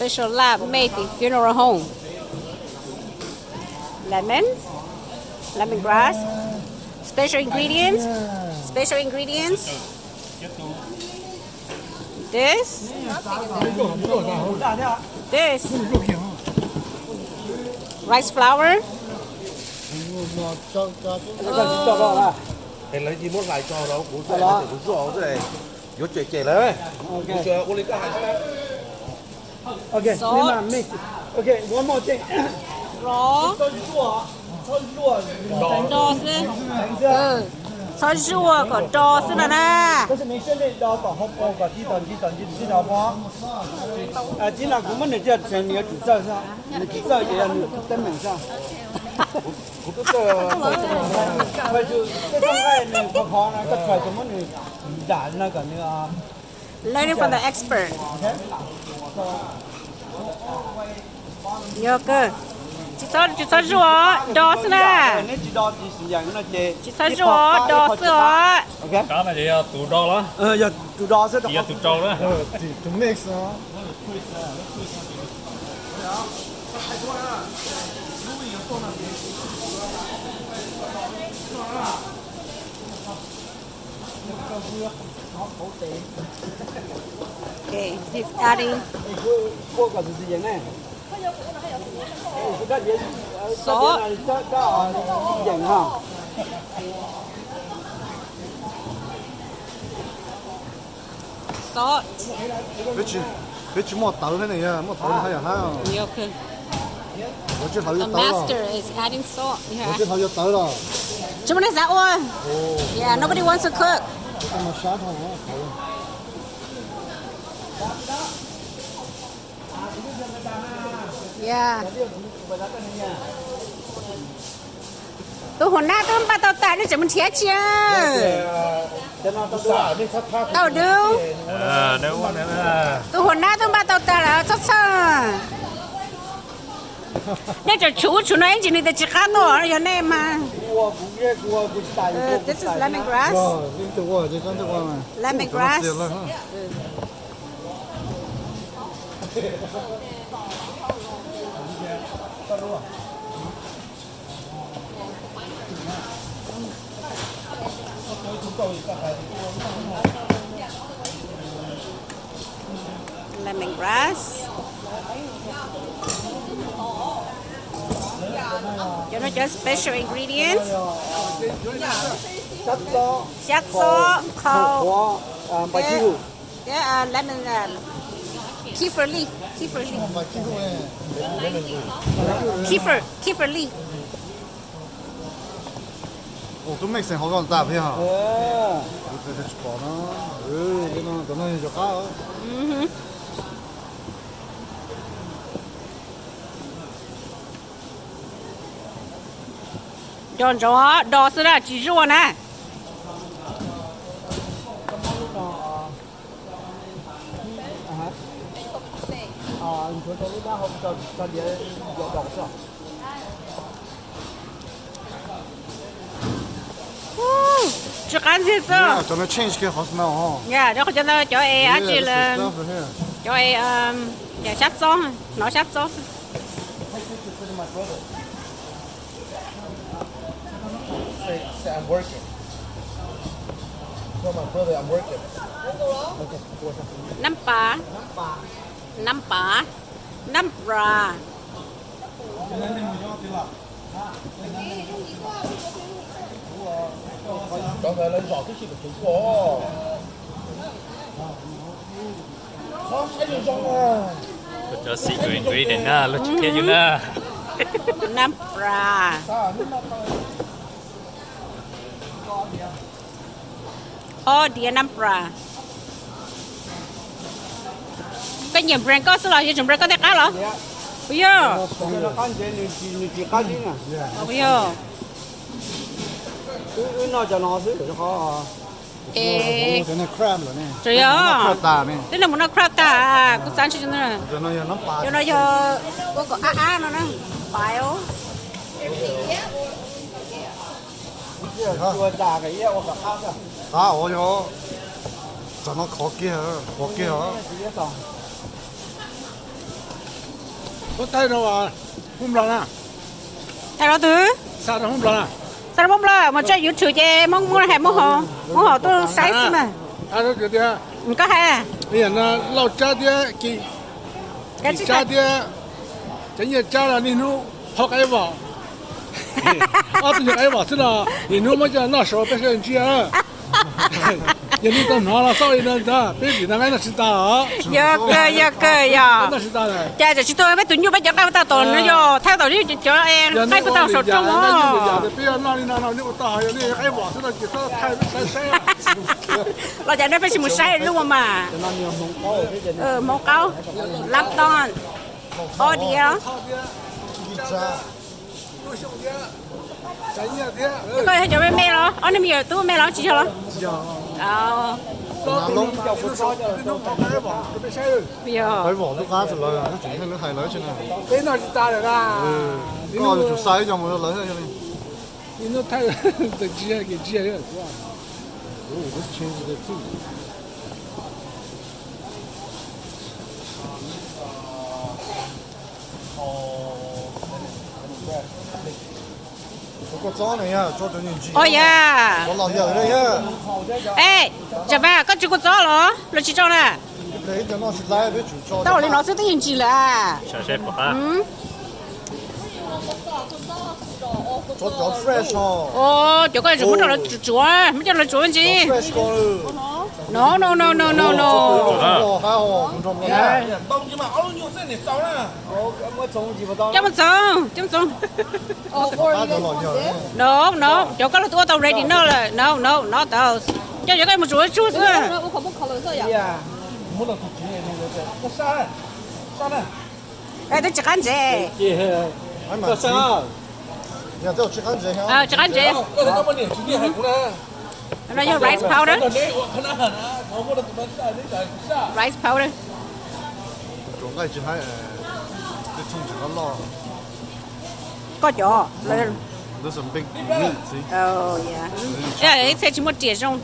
Special lab made in funeral home. Lemon, lemongrass. Special ingredients. Special ingredients. This. This. Rice flour. Lawv muab hlais tso rau kuv, kuv zuaj xwb, yuav tsem tsem lawm. Kuv ua li koj hais xwb. Salt. Rov. Do xwb. Txhob zuaj kom do xwb no na. Tib no kuv muab nws coj, nws yuav tsum txawj xwb, nws tsis txawj ces yog nws teeb meem xwb. Tej txoj nqaij nws khov khov no koj txhais tus muab nws dam no kom nws Learning from the expert. Yog kawg. Tsis txhob, tsis txhob zuaj, do xwb na. Tsis txhob zuaj, do xwb os. Yog tus do los? Yog tus do xwb, yog tus rau na. Okay, he's adding. Salt. Salt. Peb tsis muaj tawv thiab ne, yog muaj tawv haj yam hlab. Ua tsis hlawv yuav tawv los? The master is adding salt. Ua tsis hlawv yuav tawv los? Tsis muaj neeg xav ua. Yeah, nobody wants to cook. Yeah. Tus hua nab twb npaj tau tas, nej tseem mus nrhiav tsi? Tau dub. Tus hua nab twb npaj tau tas lawm, txhob txhawj. Nej tseem tshuav ub tshuav no ib ntsis nws tias tsis qab tuaj, yog nej mas. This is lemon grass. Lemon grass. Lemon grass. Cov no cov special ingredients. Xyab txob, qhau, thiab lemon, kefir leaf, kefir leaf. Kefir, kefir leaf. Tus mej xeem hauv zog tas peb hos. Tsis pom no. Cov no yog cov qab. Do ntsoov, do xwb na, tsis zuaj na. Tsw qab ntxiag xwb. Cov no cov es dab tsi lawm, cov es xyab txob, hnov xyab txob xwb. Nab pas, nab pas, nab pas. Cov secret ingredient na, luag tsis qhia yus na. Nab pas. Ob diav nab pas. Koj nyiam brand koj xwb los yuav tsum brand koj tej qab los? Puas yog? Puas yog? Tseem yog, twb noj mus noj crab tag, kuv xav ntshe cov no yog ua kom ab ab no na, pais. Qab os, yog tsam no khov kiag, qhuav kiag os. Thaij rau Hmoob Nplog na. Thaij rau twg? Xa rau Hmoob Nplog na. Xa rau Hmoob Nplog mas tso YouTube ces Hmoob, Hmoob hais Hmoob, Hmoob hom tuaj saib xwb mas. Koj hais Lauj Tsab thiab Kim Tsab thiab Tsav Nyiaj Tsab los niaj hnub hau qaib vom. Ob tug nyuag qaib vom xwb no, niaj hnub muab coj noj saud peb sawv daws ntsia. Yog nej tau hnov los xauj li no ntag, peb vim no nqaij noj tsis tas os. Yog kawg, yog kawg, yog. Noj tsis tas lawm. Cas tseem tsis tuaj peb tus nyuj peb cov nqaij ua tag tom no yog thaij tom cov nqaij ua tag saum rooj os. Peb noj li no no nej ua tau, yog nej qaib vom xwb no ces txhob thaij peb saib saib. Los cas nej peb tsis mus saib lub mas. Hmoob qaub, lab tooj, ob diav. Koj yog cov me me los, ob niag me nyuam tub me los tsis yog los? Yog. Peb noj tsis tas lawm na. Koj yuav tsum xa ib co mus rau lawv thiab. Ua yam. Es, Tsam Vaj, koj tsis kua txob los los tsis tso na? Tau li no xwb twb yeej ntsis lawm. Cov koj yuav tsum muab rau lawv tsuav, muab coj lawv tsuav me ntsis. No no no no no no. Coj mus txoov, coj mus txoov. No no, cov koj los twb ua tau ready noj lawm. No no no tau. Coj cov koj mus tsuav tsug xwb. Es twb tsis qab ntsev. Tsis qab ntsev. No yog rice powder. Rice powder. Koj cov. Ib txhia tsis muaj riam zoo.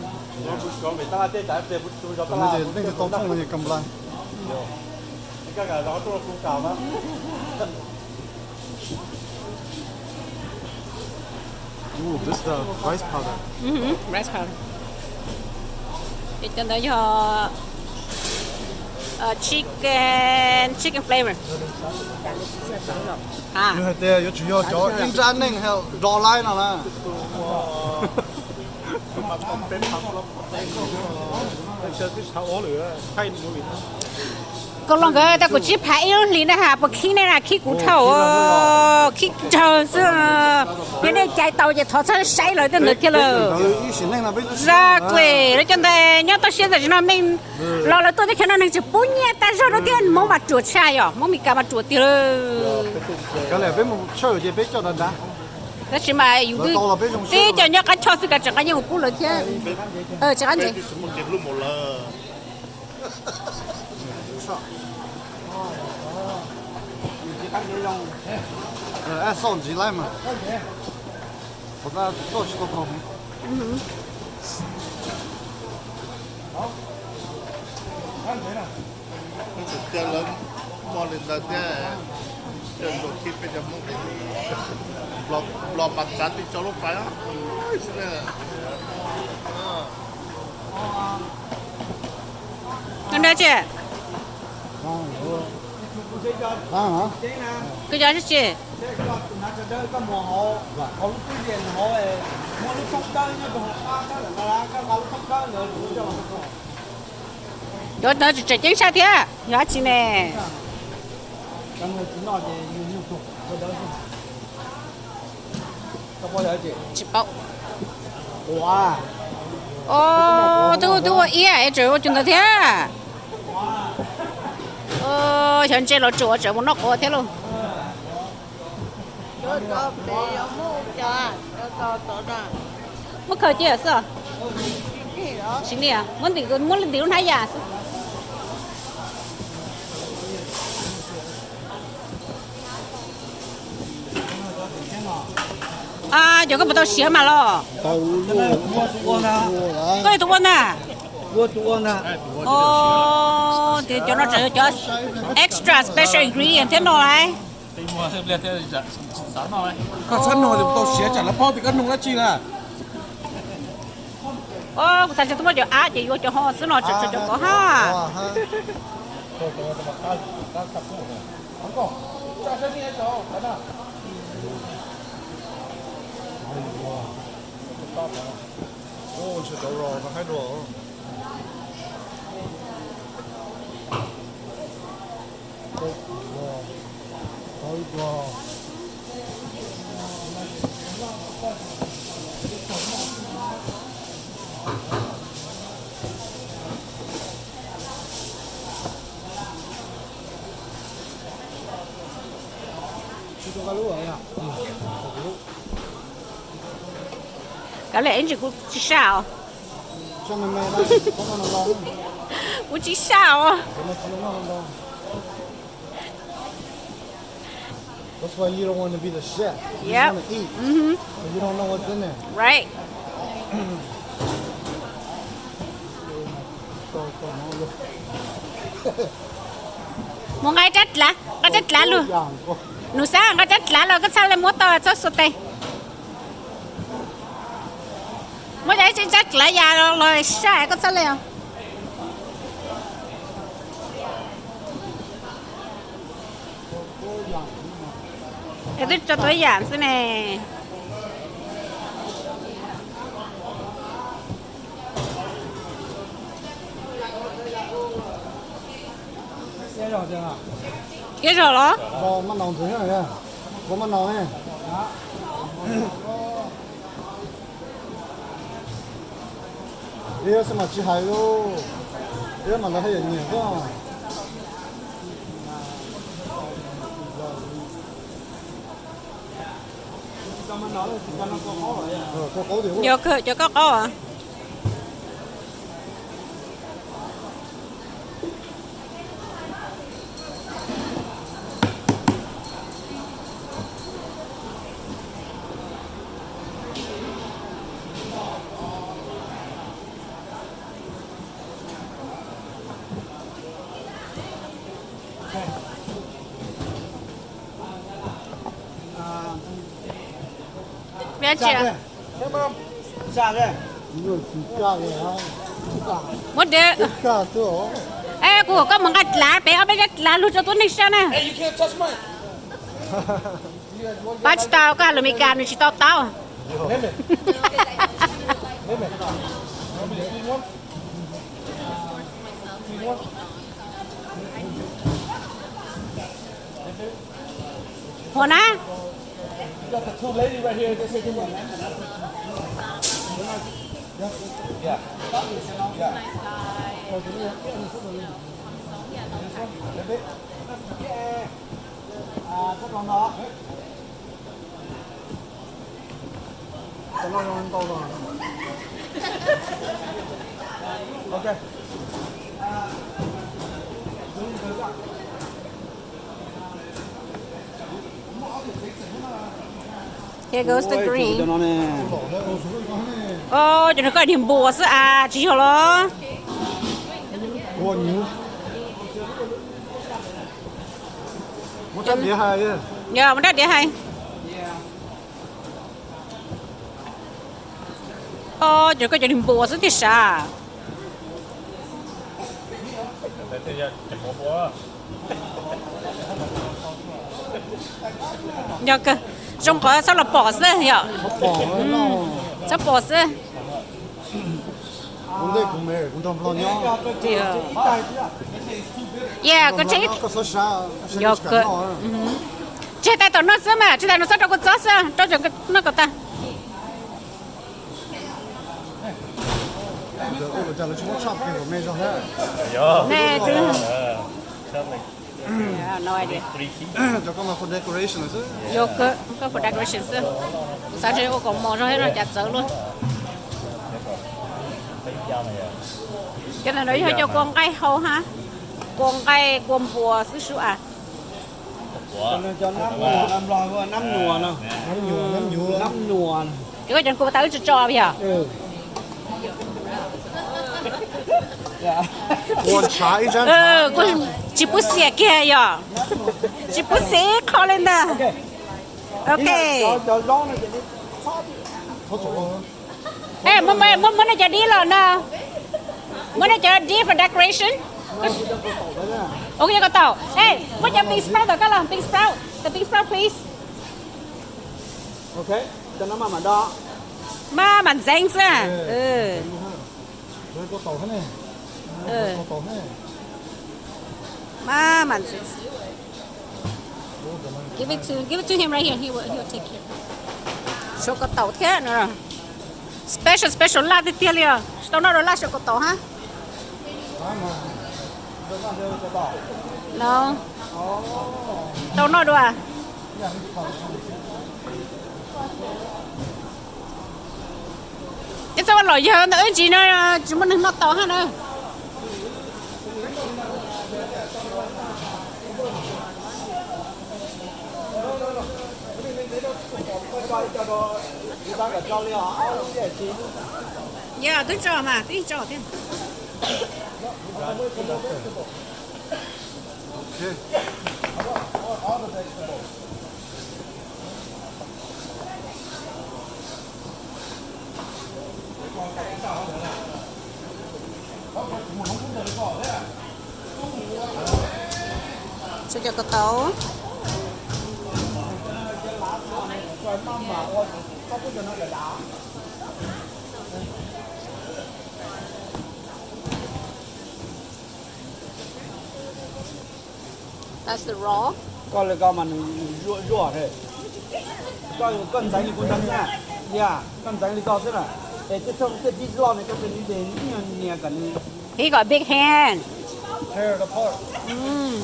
Rice powder. Cov ntawd yog chicken, chicken flavor. Nws hais tias yuav tsum yog cov ib nrab neej do laib no na. Koj los nkawd tau kuv tsib phav ib lub hlis na has puas khib nej na, khib kuv dhau, khib dhau xwb. Yog nej cais tau ces thov txhob saib lawv tej ntawd kiag lawm. Zaj kuem lawv cov ntawd nyob toj siab ntawm no me los lawv tuaj teb chaws no neeg tseem pub nyiaj tag zog rau thiab, Hmoob mas ruam tshaj yom, Hmoob Meskas mas ruam tiag lawm. Tab sis mas yus twb coj nyob qab choj xwb kav tseem qab yeej mus pub lawv thiab. Tsis qab ntsev. Xauj ntxiv laib mas, xauj tsis tau kog. Lawv muaj li ntawd thiab, coj ntsuas khib peb cov Hmoob, Nplog mas txav tib co lub fais. Dab tsi? Koj cov dab tsi? Cov ntawd tseem ceeb tshaj thiab, yog dab tsi ne? Tsis paub. Twb, twb ua iab es tseem ua cov ntawd thiab. Xyov ntse los tsuas tseem mus noj quav thiab lauj. Muab khaws cia xwb. Muab ntim, muab ntim lub hnab yam xwb. Cov koj puas tau siav mas los? Koj yog tus ua ntag. Cov no tseem yog cov extra special ingredient thiab no lauj. Koj txhob nug tias tau siav tsam lawv paub tias koj nug dab tsi na. Kuv xav tias twb muab cov ab ces yuav cov ho xwb no, tso cov kov ha. Kav liam ib ntsis kuv tsis saj os. Kuv tsis saj os. Yep. Right. Mus nqa rab dlav, nqa rab dlav lug. Nus Xab, nqa rab dlav los koj txhaj le muab tau txhob xuas tes. Muab cov ib rab dlav ya los saj koj txhaj le os. Es twb tso tuab yam xwb ne. Kiab zog los? Ib xwb mas tsis hais lauj, ib mas lawv haj yam nyiam koj. Yog kawg cov koj qaub. Peb tsis muab deb. Es kuv kom koj mus nqa dlav pem ob peb rab dlav lug rau tuab neeg saj na. Pab tsis tau, koj hais lus Meskas nws tsis tau taub. Hua na. Here goes the green. Cov no koj niag npuas xwb as, tsis yog los? Yog, muab rab diav hais. Cov no koj cov niag npuas xwb tiag sav. Yog kawg, zoo qhov txhob los pom xwb yom. Txhob pom xwb. Yog kawg, tsis hais tau tom no xwb mas, tsis tas no txhob rau kuv txob xwb, rau cov noj kom tag. Yog kawg, koj for decoration xwb. Kuv xav ntshe ua kom mos zog thiab no cas txawv luaj. Cov ntawm no yog cov kua nqaij hau hab, kua nqaij kua npuas xwb sub as. Cov koj cov kuv tau wb tso tso yog. Tsis pub xiam kiag yom. Tsis pub xiam ib qho li ntag. Ok. Muab nej cov dib los no. Muab nej cov dib for decoration. Ua yog ko tau. Muab cov pink sprout tom koj los, pink sprout, the pink sprout please. Maj mam ntxeev xwb. Maj mam ntxeev. Give it to, give it to him right here. He will, he will take care. Sua ko taum thiab no. Special, special laj tiag tiag li os. Tsis tau noj dua laj sua ko taum hab. No. Tau noj dua. Ces txhob ua los yawg ntawm wb ntsis no tsis muaj neeg noj tau hab na. Yog twb tso mas twb tso thiab. Tso cov ko taum. That's the raw. Koj li ko mas nws zuaj zuaj he. Koj, koj ntxeev li kuv ntxeev na. Ya, koj ntxeev li ko xwb na. Es tej thooj tej dib loj ne koj cia li de ib nyuag nias kom nws. He got big hand. Tear it apart. Mm.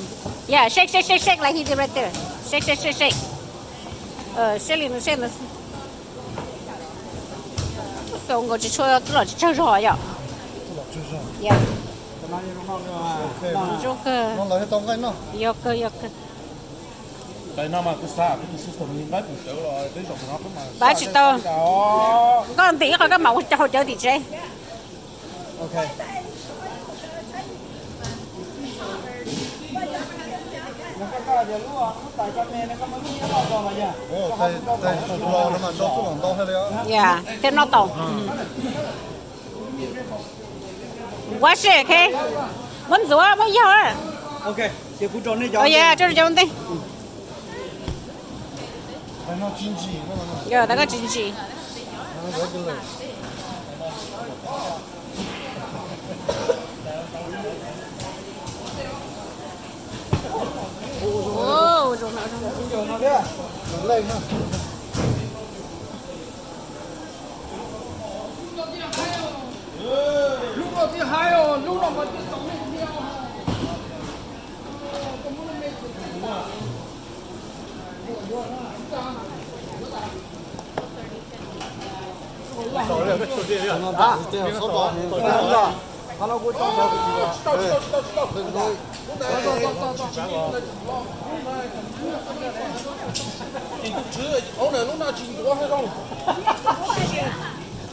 Yeah, shake, shake, shake, shake like he did right there. Shake, shake, shake, shake. Shake li nws shake ntawd. Xaus nkaus tsis tshua, twb los tsis tsawg zog yom. Zoo kawg. Yog kawg, yog kawg. Pab tsis tau. Koj ntim ib qho koj mam ua hauv cawv tim tsev. Ya, thiaj noj tau. Ua si, ok. Muab ntxuav, muab yaug. Cov ntej. Yog tas koj tsis ntsis.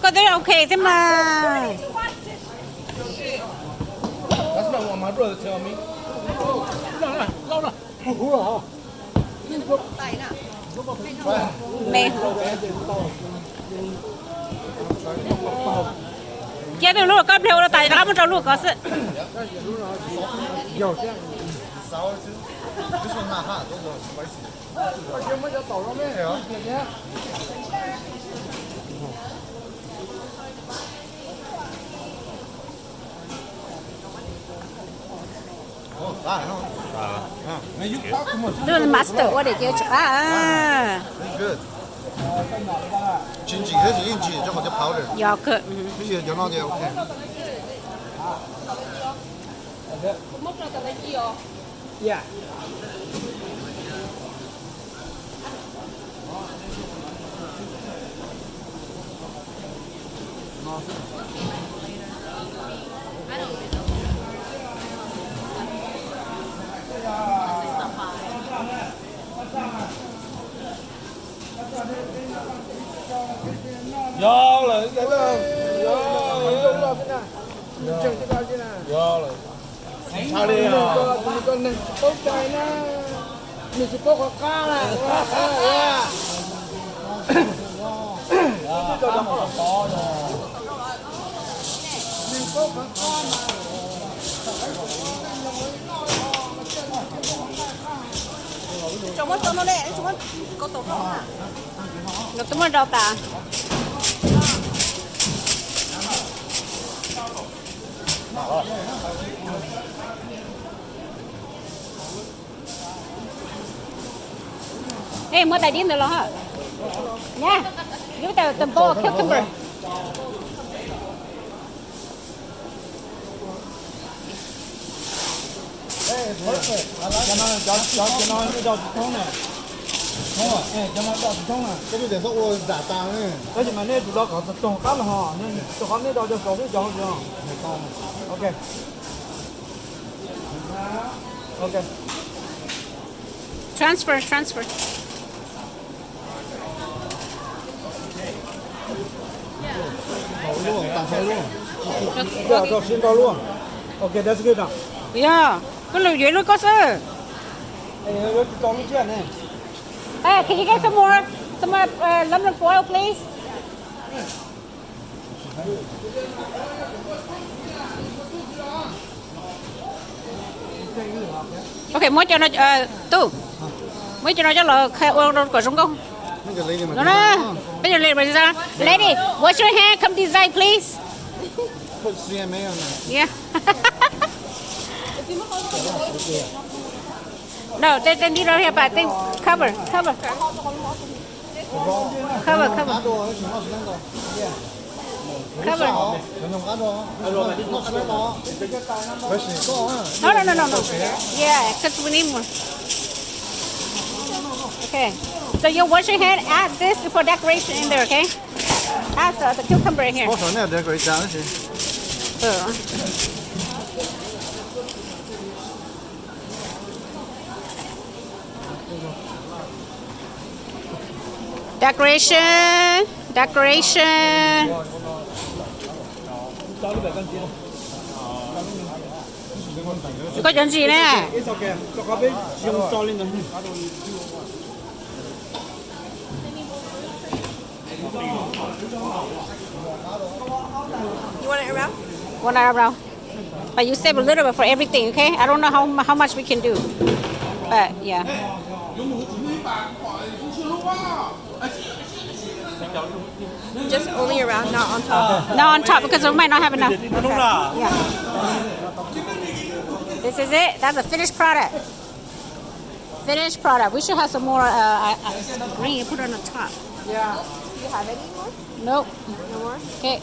Koj twb ok thiab mas. Me. Cia tus lub koj ple ua rau tas, rov qab muab rau lub ko xwb. Lub master ua dam cia tsis qab. Yog kawg. Yog lawm, yog lawm. Nws tsis paub cai na, nws tsis paub qhov qab na. Los twb muab rau tas. Ej, muab tais dib ntawd los na. Ub, tais tais npau cucumber. Cov no nej rau tsis thoob na. Cov no rau tsis thoob na. Tab sis mas nej tsum rau qhov txog qab los ho, rau qhov nej rau cov saud xwb cov hauv tsis. Ok. Ok. Transfer, transfer. Rau sib nrau luaj. Ok, that's good. Yog, koj lwm yuav lub koj xwb. Yuav tsis tau lub tsiaj ne. Hey, can you get some more, some more uh, aluminum foil, please? Ok, muab cov no, Tub, muab cov no coj los khai ua rau kom zoo nkauj. No na, peb cov lady, lady, wash your hand, come this side, please. Yeah. No, take, take this right here, but take, cover, cover. Cover, cover. Cover. No, no, no, no, no. Yeah, because we need more. Okay. So you wash your hand, add this for decoration in there, okay? Add the, the cucumber in here. Ua nej decoration tab sis. Decoration, decoration. Koj cov ntsis ne. You want it around? One hour around. But you save a little bit for everything, okay? I don't know how, how much we can do. But yeah. Just only around, not on top. Not on top because we might not have enough. Okay. Yeah. This is it. That's a finished product. Finished product. We should have some more uh, uh, green put on the top. Yeah. Do you have any more? Nope. No more? Okay.